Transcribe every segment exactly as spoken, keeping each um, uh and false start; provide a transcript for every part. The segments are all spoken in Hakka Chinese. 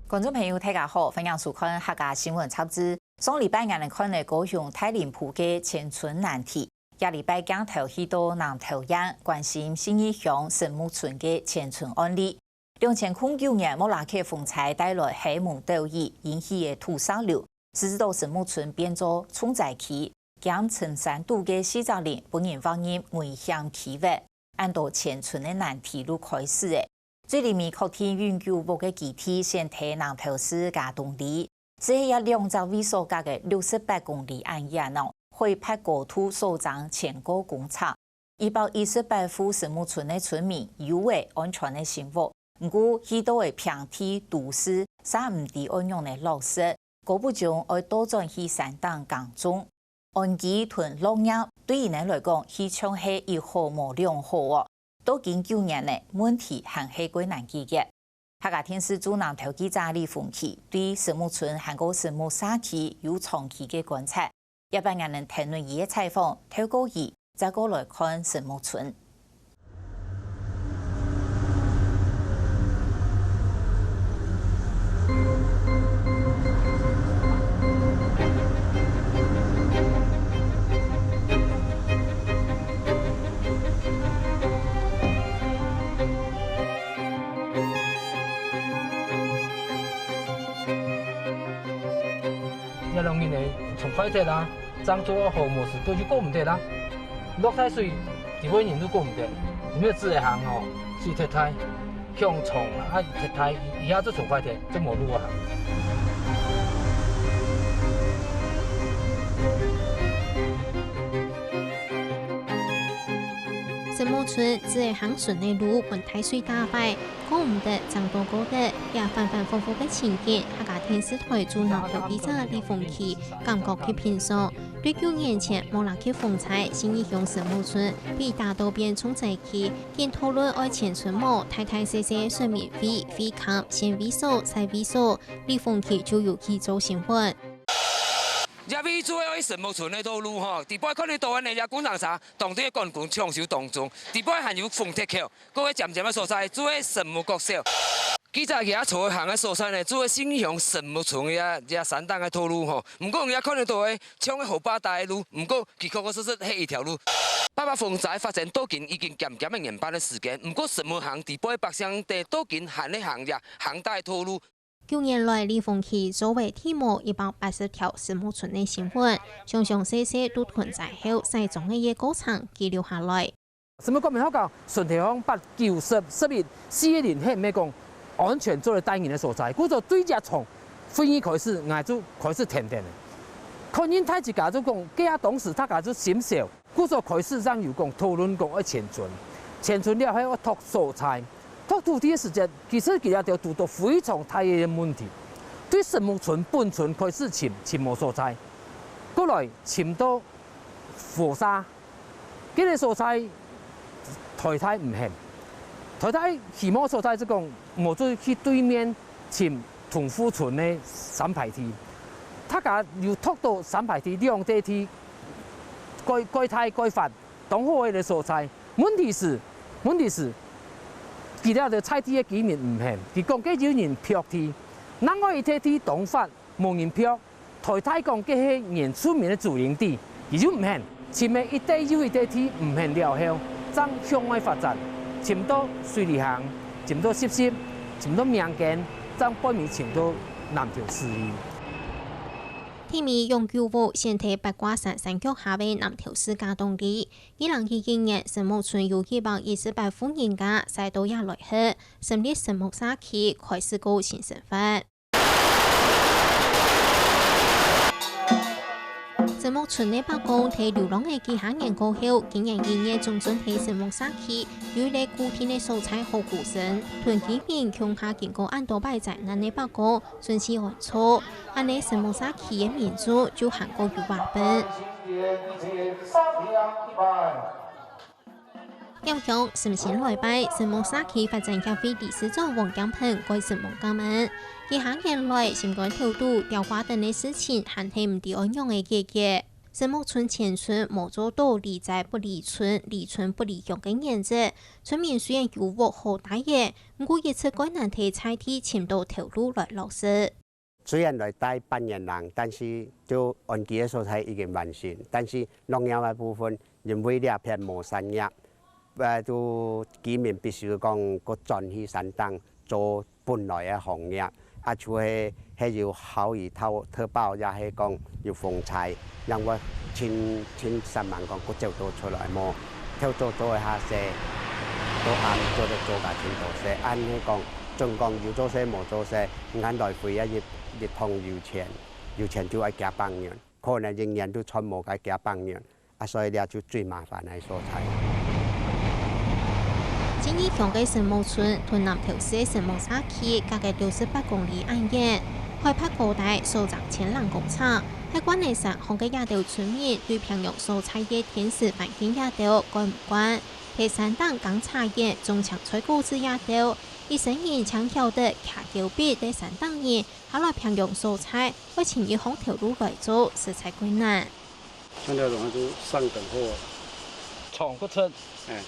觀眾朋友，大家好，歡迎收看客家新聞雜誌。上禮拜𠊎等看了高雄大林埔个遷村難題，這禮拜鏡頭去到南投縣，關心信義鄉神木村个遷村案例。兩千空九年莫拉克風災帶來海姆島嶼引起个土石流，使到神木村變做重災區，兼深山肚个四隻鄰分人劃入危險區域，恁多遷村个難題就開始了。 最臨尾確定永久屋个基地選在南投市佳冬里，就係這兩隻位所隔个六十八公里恁遠哦，海拔高度所爭超過公尺。一百一十八戶神木村个村民有了安全个生活，毋過去到个平地都市，煞毋知愛仰仔落實，姑不將愛倒轉去山頂耕種。 安居同樂業對佢等來講，就像係一好無兩好哦。到今九年了，問題還係過難解決。客家電視駐南投記者李鳳琪對神木村還過神木社區有長期个觀察。這擺𠊎等跈等佢个採訪，透過佢再過來看神木村。 這兩日呢，蟲壞忒啦，正做好無事，都就過毋得啦。落大水，基本人都過毋得，無紙仔行哦，水忒大，強蟲啊，忒大，一下就蟲壞忒，就無路啊行。 神木村紙仔行脣个路分大水打壞，過毋得，正到過得，這反反覆覆个情景，客家電視台駐南投記者李鳳琪感覺極平常。對九年前莫拉克風災，信義鄉神木村被打到變重災區，緊討論愛遷村無，大大細細个村民會、會看、先位所、再位所，李鳳琪就有去做新聞。 這位就係神木村个道路吼，底背看得到个呢，這工程車當中个管工搶修當中，底背還有風鐵橋，各位尖尖个所在，就係神木國小。記者佢坐行个所在呢，就係信義鄉神木村个這、這山頂个道路吼。毋過你也看得到个，像个河壩底个路，毋過佢確確實實係一條路。八八風災發生到今已經減減个年半个時間，毋過神木行底背百姓仔到今還係行這行大个道路。 九年來，李鳳琪做了地毛一百八十條神木村个新聞，詳詳細細都同災後徙葬个一個過程記錄下來。神木國民學校脣頭項八九十十一四个鄰舍，毋係講安全做得帶人个所在，故所對這場會議開始，𠊎就開始跈等了。看人大自家就講，該下當時大家就心燒。 故所開始正有講討論講愛遷村，遷村了後愛擇所在，擇土地个時節，其實佢這兜堵到非常大个問題。對神木村本村開始尋，尋無所在，過來尋到火沙，該个所在台大毋肯，台大希望所在就講，無就去對面 尋同富村个三排地。大家有擇到三排地兩塊地，蓋、蓋大蓋闊，當好个所在。問題是，問題是，佢這兜在地个居民毋肯，佢講該有人剽地，另外一塊地當闊，無人剽。台大講該係原住民个祖靈地，佢又毋肯。 尋了一垤又一垤地毋肯了後，正向外發展，尋到水里行，尋到十十，尋到名間，正背尾尋到南投市裡。地名永久屋選在八卦山山腳下个南投市佳冬里。二零一一年，神木村有一百一十八戶人家徙到這來歇，成立神木社區，開始過新生活。 神木村个伯公在流浪个幾下年過後，今年一月總算在神木社區有一個固定个所在好過身。同居民共下經過恁多擺災難个伯公順序安葬，恁呢神木社區个民眾就還過有話分。 鹽鄉誠心來拜，神木社區發展協會理事長王建鵬蓋承蒙感恩。幾下年來，心肝頭肚吊掛等个事情，還係毋知愛仰仔解決。神木村全村無做到離災不離村、離村不離鄉个原則，村民雖然有屋好戴仔，毋過一直較難在在地尋到頭路來落實。雖然來戴半年零，但是就安居个所在已經完成，但是農業个部分，因為這片無產業，呃，就居民必須講，過轉去山頂做 本來个行業，啊，就係，係有豪雨特，特報，也係講有風災，讓𠊎盡，盡煞猛講，過走到出來無，透早做一下事，到暗做得做甲盡多事。恁呢講，準講有做事無做事，𠊎來回啊一，一桶油錢，油錢就愛幾百銀，可能一年都賺無个幾百銀。 啊，所以這就最麻煩个所在。信義鄉个神木村同南投市个神木社區隔个六十八公里恁遠，海拔高達數隻千零公尺，係關係山項个這兜村民對平洋所在个天時環境這兜慣毋慣。在山頂耕茶園、種青菜、果子這兜，一生人淨曉得擎筊筆在山頂人，下來平洋所在，愛尋一項頭路來做，實在困難。 像那種就上等貨。廠不出。哎，哎。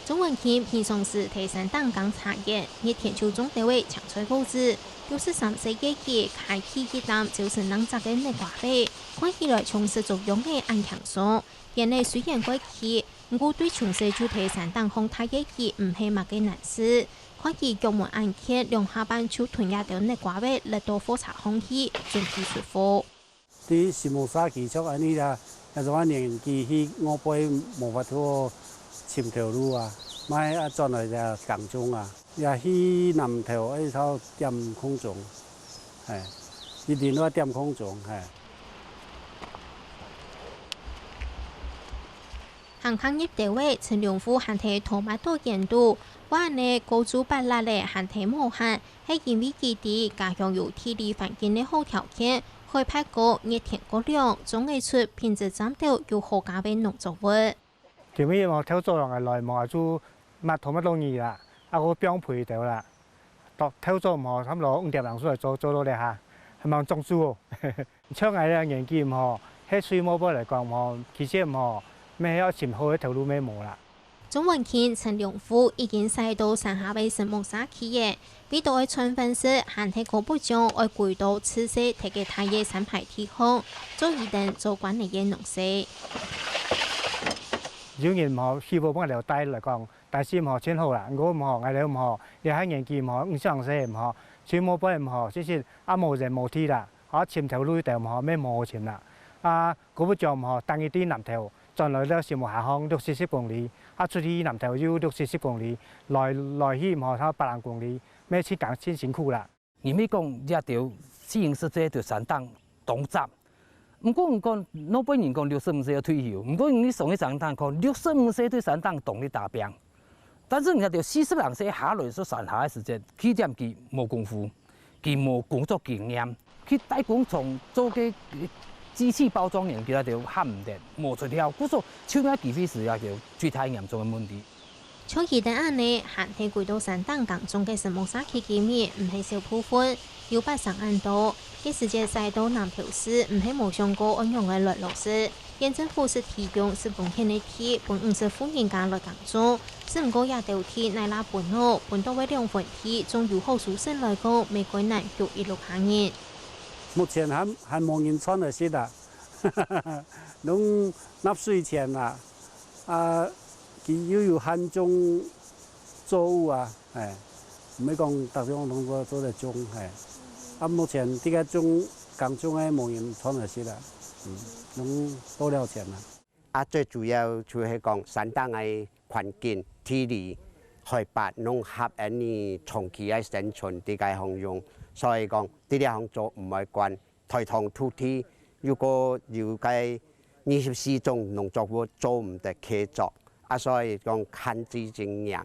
鍾文清平常時在山頂耕茶園，日天就種兜仔青菜果子。六十三歲个佢，開起一擔朝晨能摘个竻瓜仔，看起來像食粥樣仔恁輕鬆。園仔雖然蓋細，毋過對從細就在山頂項大个佢毋係麼个難事。看佢腳毛恁健，兩下半就同這兜竻瓜仔擛到貨車項去，準備出貨。 對於神木社區像恁呢啦，這種啊年紀去外背無法度尋頭路啊，嘛係啊轉來這耕種啊，也去南投愛到點空種，嘿，一定愛點空種，嘿。 行行入兜仔，陳良富還在tomato園肚，話呢，高處八六仔還在無閒，係因為佢知家鄉有地理環境个好條件，海拔高，熱天較涼，種仔出品質讚到又好價个農作物。今晡日無，透早人來無，就抹tomato啦，啊，𠊎放肥兜啦。 到透早毋好，差毋多五點鐘出來做，做到這下，還吂種樹哦。像𠊎這年紀毋好，係對外背來講毋好，其實毋好，乜係愛尋好个頭路乜無啦。鍾文清、陳良富已經徙到山下个神木社區了，為著愛賺飯食，還係過不將愛歸到自細忒个大个山排地項，做魚等做慣了个農事。有人毋好，希望分𠊎兜帶來講， 但是毋好盡好啦，毋過毋好，𠊎兜毋好，這下年紀毋好，毋想事毋好，尋外背毋好，其實啊無人無地啦，啊尋頭路兜毋好，乜無好尋啦。啊，過不將毋好，單日對南投，轉來到神木下項六七十公里，啊出去南投又六七十公里，來，來去毋好，差不多百零公里，乜盡艱，盡辛苦啦。 人會講這兜四五十歲對山頂當雜。毋過人講，老輩人講六十五歲要退休，毋過你上去山頂看，六十五歲對山頂當咧打拚。但是人家就四十零歲下來做山下个時節，去點佢無功夫，佢無工作經驗，去代工廠做个機器包裝員，佢就喊毋得，無出料。故所就業機會係一個最大嚴重个問題。 像佢等恁呢，還係歸到山頂耕種个神木社區居民，毋係少部分，有八成恁多。該時節徙到南投市，毋係無想過愛仰仔來落實。縣政府識提供十公頃个地，分五十戶人家來耕種。只毋過這兜地哪啦分哦，分到个兩分地，總有好收成來講，乜較難逐一屋下人。目前還，還無人賺得食啊。攏納稅錢啊， 啊，佢又有限種作物啊，嘿，毋係講逐種攏做，做得種，嘿。啊，目前這個種，耕種个無人賺得食啊，嗯，攏倒了錢啊。啊，最主要就係講山頂个環境、地理、海拔，攏合𠊎俚長期个生存這個項用，所以講，這個項做毋會關。 台糖土地，如果有該二十四種農作物做毋得耕作，啊，所以講限制真嚴。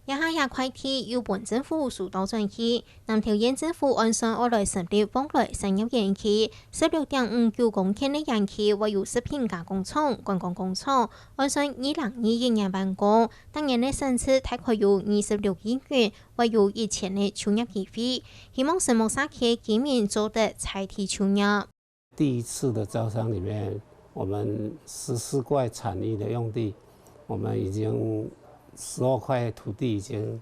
這下這塊地又分政府收到轉去，南投縣政府按算愛來成立望來產業園區，十六點五九公頃个園區會有食品加工廠、觀光工廠，按算二零二一年完工，逐年个產值大概有二十六億元， 會有一千個就業機會，希望神木社區个居民做得在地就業。第一次的招商里面，我们十四块产域的用地，我们已经十二块土地已经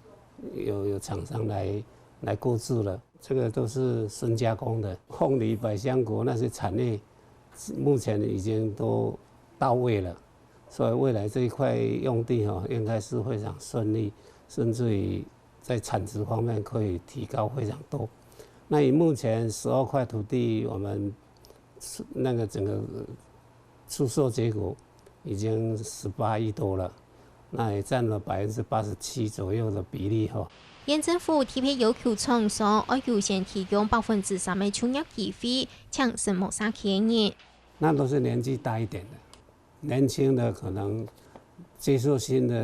有有厂商来来购置了，这个都是深加工的。凤梨、百香果那些产业，目前已经都到位了，所以未来这一块用地哈，应该是非常顺利，甚至于在产值方面可以提高非常多。那以目前十二块土地，我们那个整个出售结果已经十八亿多了，那也占了百分之八十七左右的比例哈。县政府特別要求廠商愛優先提供百分之三个就業機會，請承蒙社區个人。那都是年纪大一点的，年轻的可能接受新的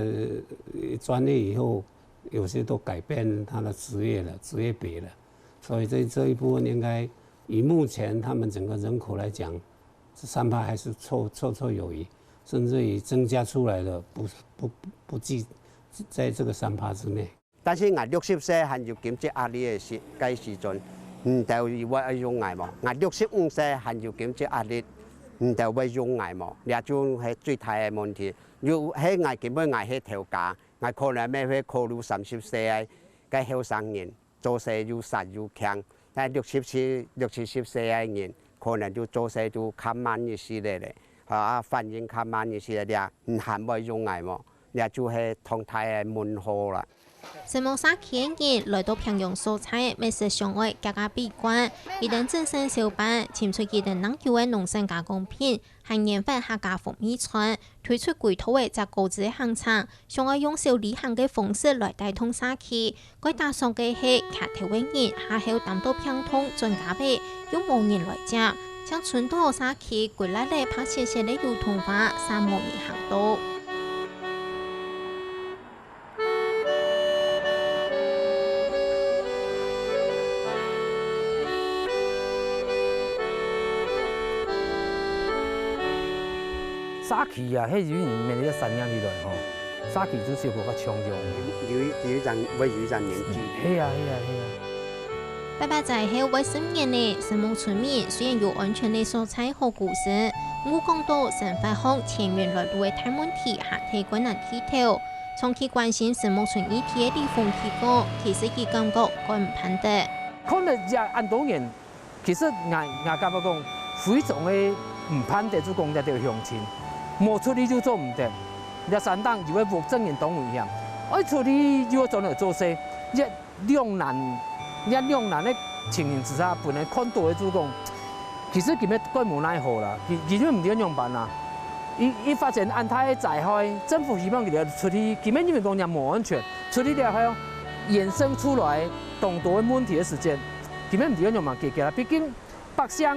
呃专业以后，有些都改变他的职业了，职业别了。所以这这一部分应该以目前他们整个人口来讲，这三趴还是绰绰绰有余，甚至于增加出来的不不不计在这个三趴之内。但是𠊎六十歲還有經濟壓力个時个時陣，你兜會愛用𠊎無？𠊎六十五歲還有經濟壓力，你兜會用𠊎無？這就係最大个問題。又係𠊎根本𠊎係頭家，𠊎可能乜會考慮三十歲个个後生人。 做事又煞又慶，但六七十、六七十歲个人，可能就做事就較慢一息仔咧，啊，反應較慢一息仔，這你還會用𠊎無？這就係當大个問號啦。承蒙社區个人來到平陽所在，乜係想愛加加比關，佢等整身手辦，尋出佢等能有个農產加工品，還研發客家風味餐，推出幾多个摘果子个行程，想愛用小旅行个方式來帶動社區。 該打爽个係，徛頭个人下後擔到病痛轉家个，又無人來接，淨伸到社區歸壢仔白雪雪个油桐花，煞無人行到。社區啊，係有人每日產業起來吼。 社區就小可較像樣。有一有一陣會有一陣年紀。係啊係啊係啊。八八災後會十年呢，承蒙村民雖然有安全个所在好過身，毋過講到生活項前面來路个大問題還係困難地頭。長期關心承蒙村議題个李鳳喜講，其實佢感覺趕毋盼得。看了這恁多年， 其實𠊎𠊎感覺講，非常个毋盼得，就講這兜鄉親，無出力就做毋得。這山頂有个屋，真个當危險，愛出力又愛轉來做事，這兩難，這兩難个情形之下，分人看到个就講，其實佢乜該無奈何啦，佢佢就毋知愛仰般啦。一一發生恁大个災害，政府希望佢兜出力，佢乜認為講也無安全，出力了後，衍生出來當多个問題个時間， 佢乜毋知愛仰般解決啦，畢竟百姓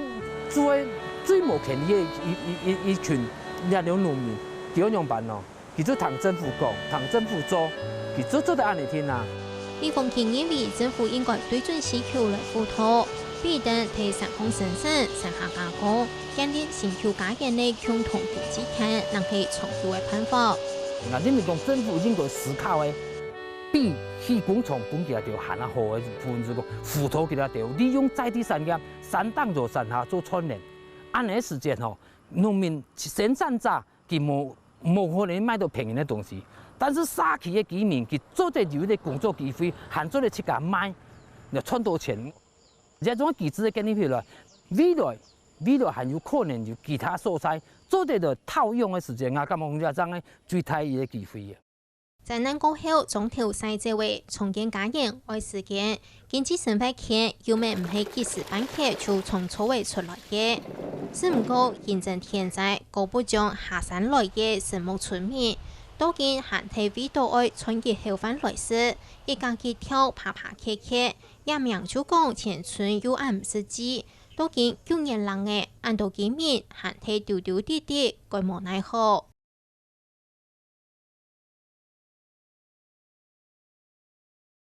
做个最無權利个一一一一群，這兜農民，佢愛仰般呢？佢就聽政府講，聽政府做，佢就做得恁仔定啊。李鳳喜認為政府應該對準需求來輔導，比如等在山項生產、山下加工，建立新舊家園个共同經濟圈，正係長久个辦法。𠊎認為講政府應該思考个，比起工廠分佢兜還較好个部分，就講輔導佢兜，利用在地產業， 山頂做山下做串聯。恁仔个時節吼，農民生產者佢無無可能賣到便宜个東西，但是社區个居民佢做得有一個工作機會，還做得自家賣，來賺到錢。這種機制个建立起來，未來未來還有可能有其他所在做得來套用个時節，𠊎感覺講這正係最大个機會。 災難過後，庄頭徙走仔，重建家園愛時間，經濟生活圈又乜毋係一時半刻就創造仔出來个。只毋過，因爭天災，高不將下山來个承蒙村民，到今還係為著愛賺一口飯來食，一家一條爬爬蹶蹶，這名就講全村又恁毋識字。到今九年零仔，恁多居民還係丟丟滴滴，該無奈何。